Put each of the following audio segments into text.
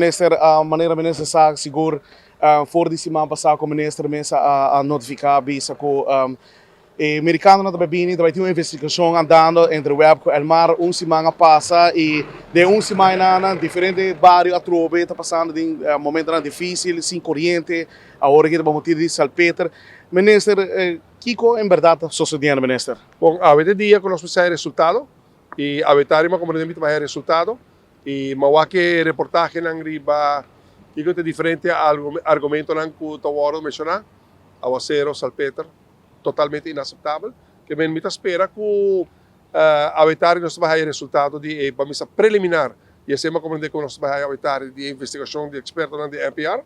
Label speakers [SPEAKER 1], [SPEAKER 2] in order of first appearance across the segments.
[SPEAKER 1] Minister, manera minister sa sigur for di siman pasa ku minister mes a notifiká bisa ku e merikanonan ta bai bini, ta bai tin un investigashon andando entre web ku Elmar. Un siman a pasa i den un siman einan diferente bario atrobe ta pasando den momentonan difisil sin koriente, awor aki ta bai motibu di salpeter. Minister, kiko en bèrdat ta sosodiendo, minister?
[SPEAKER 2] Bon, awe ta e dia ku nos mester haña resultado i awe tarima komo ta bai haña resultado. I mi a wak e reportahenan riba kiko ta e diferente argumentonan ku ta wòrdu menshoná, awasero, salpeter, totalmente inaseptabel. Ke men mi ta spera ku awe tardi nos ta bai haya resultado di e bamisa preliminar di esei mi a komprendé ku nos ta bai haya awe tardi di e investigashon di ekspertonan di NPR.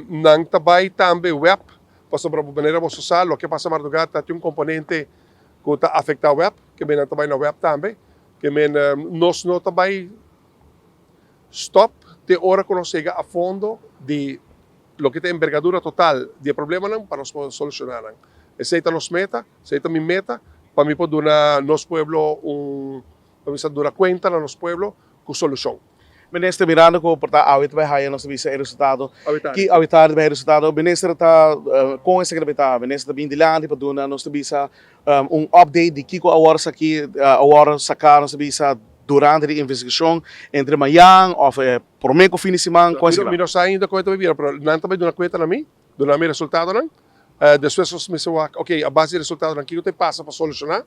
[SPEAKER 2] Nan ta bai tambe web pasobra manera boso sa loke a pasa mardugá ta tin un komponente ku ta afektá web, ke men nan ta bai na web tambe. Ke men nos no ta bai stop te ora ku nos yega a fondo di loke ta embergadura total di e problemanan pa nos por solushoná nan. Esei ta nos meta, esei ta mi meta pa mi por duna nos pueblo un, pa mi sa duna kuenta na nos pueblo ku solushon.
[SPEAKER 1] Minister, mirando ku por ta awe ta bai haya nos ta bisa e resultado, ki awe tardi bai haya e resultado, minister ta kon esaki ta bai ta? Minister ta bin dilanti pa duna nos ta bisa un update di kiko a wòrdu saki a wòrdu saká nos ta bisa durante di investigashon entre mayan òf promé ku fin di siman kon esaki ta?
[SPEAKER 2] Mi no sa ainda kon e ta bai bira pero nan ta bai duna kuenta na mi, duna mi resultadonan, despues nos mester wak ok a base di resultadonan kiko ta pasa pa solushoná.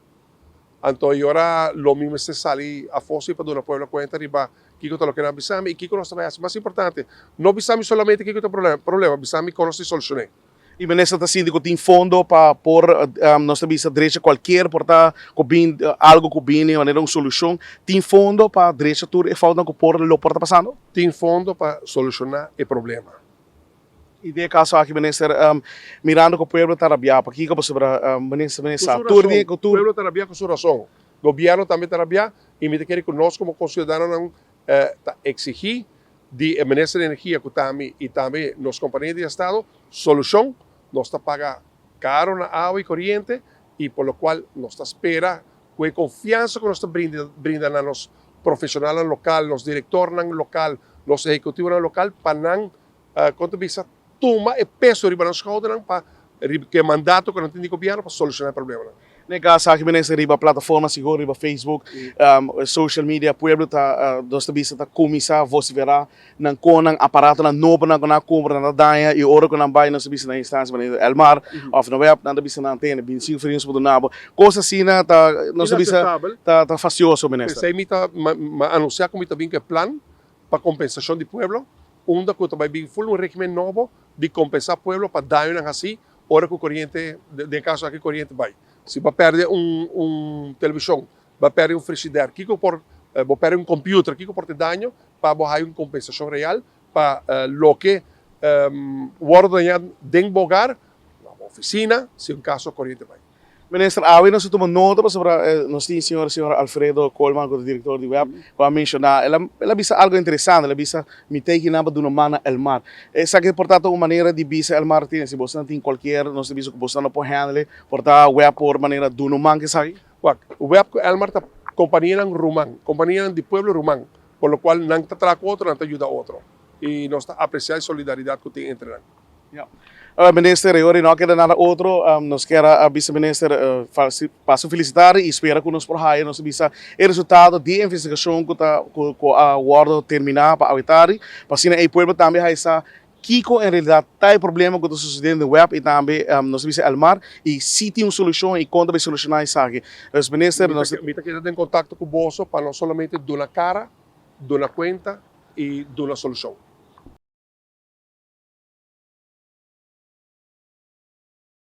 [SPEAKER 2] Anto e ora lo mi mester sali afó si pa duna pueblo kuenta riba kiko ta loke nan a bisa mi i kiko nos ta bai hasi. Mas importante, no bisa mi solamente kiko ta e problema, bisa mi kon nos tin solushon'é.
[SPEAKER 1] I minister ta sinti ku tin fondo pa por, nos ta bisa drecha kualkier por ta ku bin algu ku bini manera un solushon. Tin fondo pa drecha tur e foutnan ku por lo por ta pasando?
[SPEAKER 2] Tin fondo pa solushoná e problema.
[SPEAKER 1] I den e kaso aki minister, mirando ku pueblo ta rabiá, pakiko pasobra minister mester sa tur di
[SPEAKER 2] ku tur. Pueblo ta rabiá ku su rason. Gobièrnu tambe ta rabiá i mi ta kere ku nos komo konsiudadanonan ta eksigí di e minister di energia ku ta mi i tambe nos kompania di estado solushon. Nos ta paga karo na awa i koriente i por lo kual nos ta spera ku e konfiansa ku nos ta brinda na nos profeshonalnan lokal, nos direktornan lokal, nos ehekutivonan lokal pa nan Kon ta bisa tuma e peso riba nan skoudernan pa riba ke mandato ku nan tin di gobièrnu pa solushoná e problemanan.
[SPEAKER 1] Den kaso aki minister riba plataforma sigur riba Facebook, social media pueblo ta nos ta bisa ta kuminsá vosiferá nan kon nan aparatonan nobonan ku nan a kumpra nan ta daña i ora ku nan bai nos ta bisa na instansia manera Elmar òf na web nan ta bisa nan tene bintisinko feriens por duna bo. Kos asina ta nos ta bisa ta fastioso minister.
[SPEAKER 2] P'esei mi ta mi a anunsiá ku mi ta bin ku e plan pa kompensashon di pueblo Unda cu ta bay bin full un regimen nobo di compensa pueblo pa dañonan haci ora cu coriente, den e caso aki coriente bay. Si bo a perde un un television, bo a perde un frigidaire, kico por, bo perde un computer, kico por ta e daño pa bo haya un compensacion real pa loke wordo daña den bo hogar, na bo oficina, si un caso coriente bay.
[SPEAKER 1] Minister, awe nos a tuma nota pasobra nos tin señor señor Alfredo Koolman cu ta director di web cu a menciona, el a el a bisa algo interesante, el a bisa mi ta ekinan pa duna man na Elmar. Esaki por ta ta un manera di bisa Elmar tin si boso nan tin cualkier nos ta bisa cu boso nan no por handle por ta web por manera duna un man cu esaki.
[SPEAKER 2] Wak, web cu Elmar ta companianan ruman, companianan di pueblo ruman, por lo cual nan ta traha cu otro, nan ta yuda otro y nos ta aprecia e solidaridad cu tin entre nan.
[SPEAKER 1] Ya. Minister, e ora no a keda nada otro, nos kier a bisa minister paso felicitar y spera cu nos por haya nos bisa e resultado di e investigacion cu ta cu a wordo termina pa awe tardi, pa asina e pueblo tambe haya sa kico en realidad ta e problema cu ta sucediendo den web y tambe nos ta bisa Elmar y si tin un solucion y con ta bay soluciona esaki. Dus minister, nos.
[SPEAKER 2] Mi ta keda den contacto cu boso pa no solamente duna cara, duna cuenta y duna solucion.